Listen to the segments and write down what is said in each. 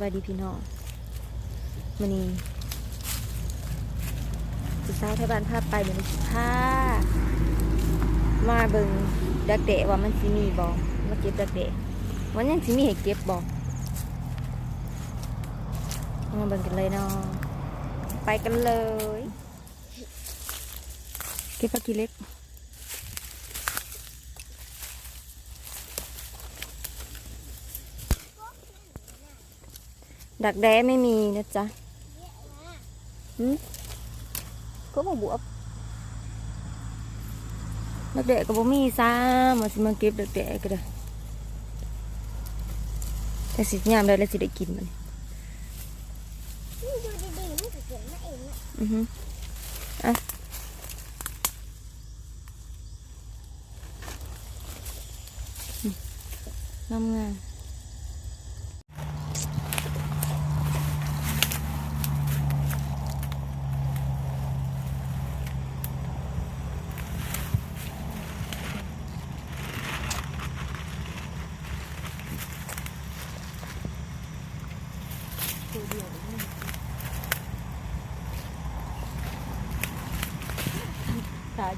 ສະບາຍດີພີ່ນ້ອງ ມື້ນີ້ຜູ້ສາວໄທບ້ານພາໄປ ມື້ນີ້ຊິພາມາເບິ່ງດັກແດ້ວ່າມັນຊິມີບໍ່ ມາເກັບດັກແດ້ ມັນຍັງຊິມີໃຫ້ເກັບບໍ່ ເຮົາມາເບິ່ງກັນເລີຍເນາະ ໄປກັນເລີຍ ເກັບຜັກຂີ້ເຫຼັກ. ດັກແດ້ໄມ່ມີນະຈ໊ະ ຫືມ ກໍບໍ່ບວບ ດັກແດ້ກໍບໍ່ມີຊ້ຳ ວ່າຊິມາເກັບດັກແດ້ກໍໄດ້ ແຕ່ຊິຍາມໃດແລ້ວຊິໄດ້ກິນບັດນີ້ ມັນຢູ່ດີໆ ມັນກໍຂຶ້ນມາເອງເນາະ ອືຫື ອ່ະ ອືມ ງາມໆ. ຕາຍ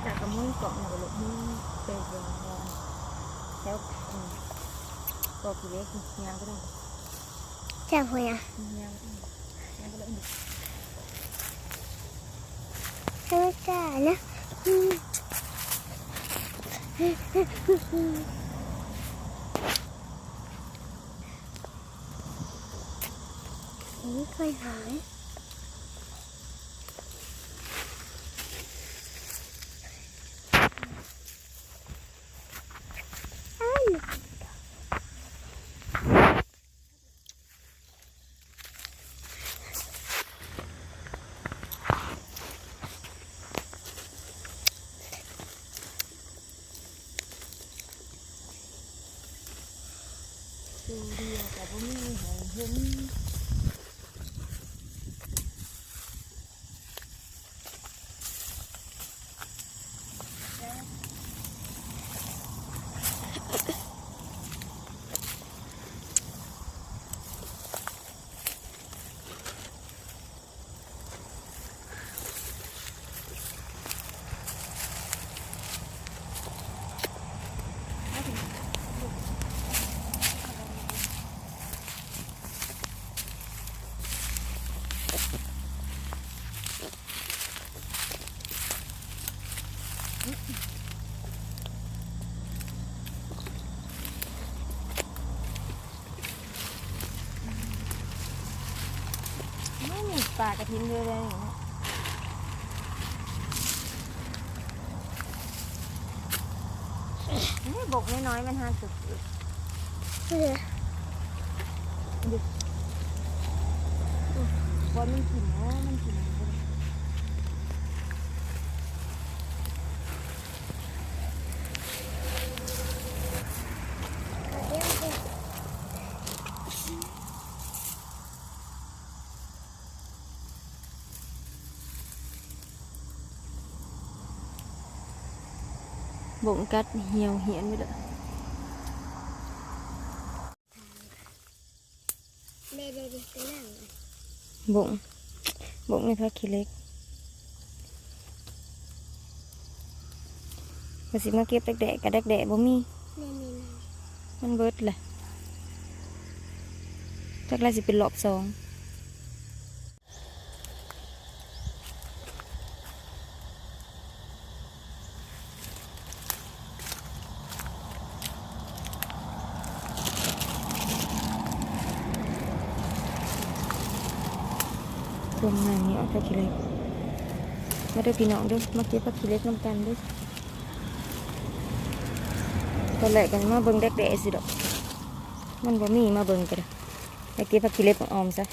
ຈາກກະມຸ້ນເກາະ ແລ້ວກໍລົງໄປເບິ່ງແຖວ ອືມ ກໍກິເລກຍ່າງໄປໄດ້ ແຊບເລີຍ ອືມ ຍ່າງໄປໄດ້ ຍ່າງໄປໄດ້ ທຳມະຊາດນະ ອືມ ໂອ້ຍ ຂ້ອຍຫາຍ. ໂຕດຽວກໍບໍ່ມີໃຫ້ເຫັນ. ໂອ້ຍ ນີ້ປາກະທິນເລີຍເນາະ. ນີ້ບົກນ້ອຍໆ ມັນຫາກະເກີດ. ເອີ ນີ້ ບອນມັນກິນ ໂອ້ ມັນກິນ. ບົກກັດ ຫ່ຽວຫຽນໝົດແລ້ວ. ເດ້ໆໆ ຕົວນັ້ນ ບົກ ບົກໃນຜັກຂີ້ເຫຼັກ. ວ່າຊິມາເກັບດັກແດ້ ກະດັກແດ້ບໍ່ມີ. ແມ່ນໆໆ ມັນເບິດແຫຼະ. ຈັກລະຊິເປັນລອບສອງ. ພວງໃນນີ້ອອກຜັກຂີ້ເຫຼັກ. ມາເດີ້ພີ່ນ້ອງເດີ້ ມາເກັບຜັກຂີ້ເຫຼັກນຳກັນເດີ້. ຕອນແລກກໍມາເບິ່ງແດກແດ້ຊິດອກ ມັນບໍ່ມີ ມາເບິ່ງກໍໄດ້. ໄປເກັບຜັກຂີ້ເຫຼັກມາອອມຊະ.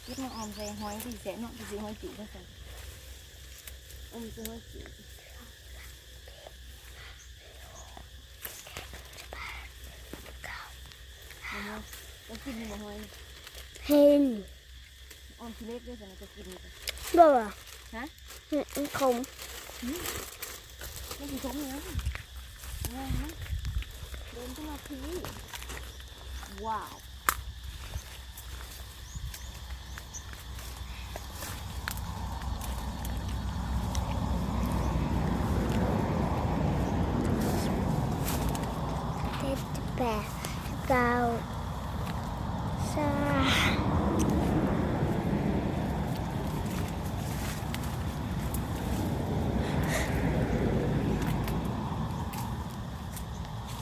ເກັບມາອອມໃສ່ຫອຍ ຄືຊິແຊບເນາະ ຄືຊິຫອຍຈູ່ມາໃສ່ ອອມໃສ່ຫອຍຈູ່. ເອົາມາ ເຈົ້າກິນຢູ່ບໍ່ຫອຍ? ເຫັນ. ອອມຂີ້ເຫຼັກເດ້ ຊັ້ນນະ ເຈົ້າກິນຢູ່ບໍ່? ບໍ່. ຮະ? ອືມ ມັນຂົມ. ຫື? ມັນຊິຂົມຫຍັງ? ເອົາມາ ເດີນຂຶ້ນມາພີ້. ວ້າວ. ເຈັດ ແປດ ເກົ້າ ຊາວ.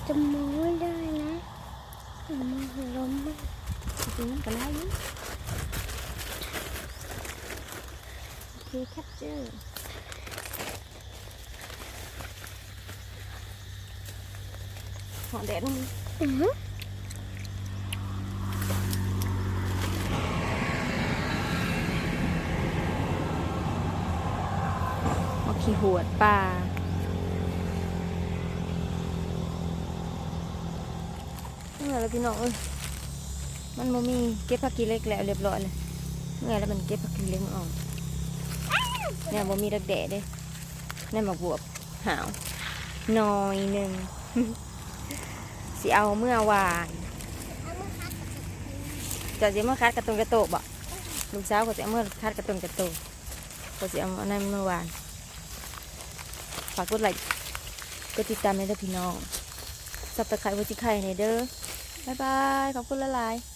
ຈະມອງໄດ້ນະ. ອືມ ລົມມັນ ມັນກໍຫຼາຍຢູ່. ໂອເຄ ແຄັບເຈີ. ຮ້ອນແດດນຳ. ອືຮຶ. ໝາກຂີ້ຫວດປ່າ. ເມື່ອຍແລ້ວພີ່ນ້ອງເອີຍ ມັນບໍ່ມີ ເກັບຜັກຂີ້ເຫຼັກແລ້ວ ລຽບຮ້ອຍແລ້ວ. ເມື່ອຍແລ້ວ ມັນເກັບຜັກຂີ້ເຫຼັກອອກ ແນວບໍ່ມີດັກແດ້ເດ້ ແນວໝາກບວບຫາວໜ້ອຍໜຶ່ງ. ຊິເອົາເມືອຫວ່ານ. ເຈົ້າຊິເອົາເມືອຂັດກະຕົນກະໂຕະບໍ? ລູກສາວກໍຊິເອົາເມືອຂັດກະຕົນກະໂຕະ. ກໍຊິເອົາອັນນັ້ນມາຫວ່ານ. ຝາກກົດໄລ ກົດຕິດຕາມແດ່ເດີພີ່ນ້ອງ. ຊັບສະໄຄຣບ໌ ຫົວຊິໄຂ່ແດ່ເດີ. ບາຍບາຍ. ຂອບຄຸນຫຼາຍໆ.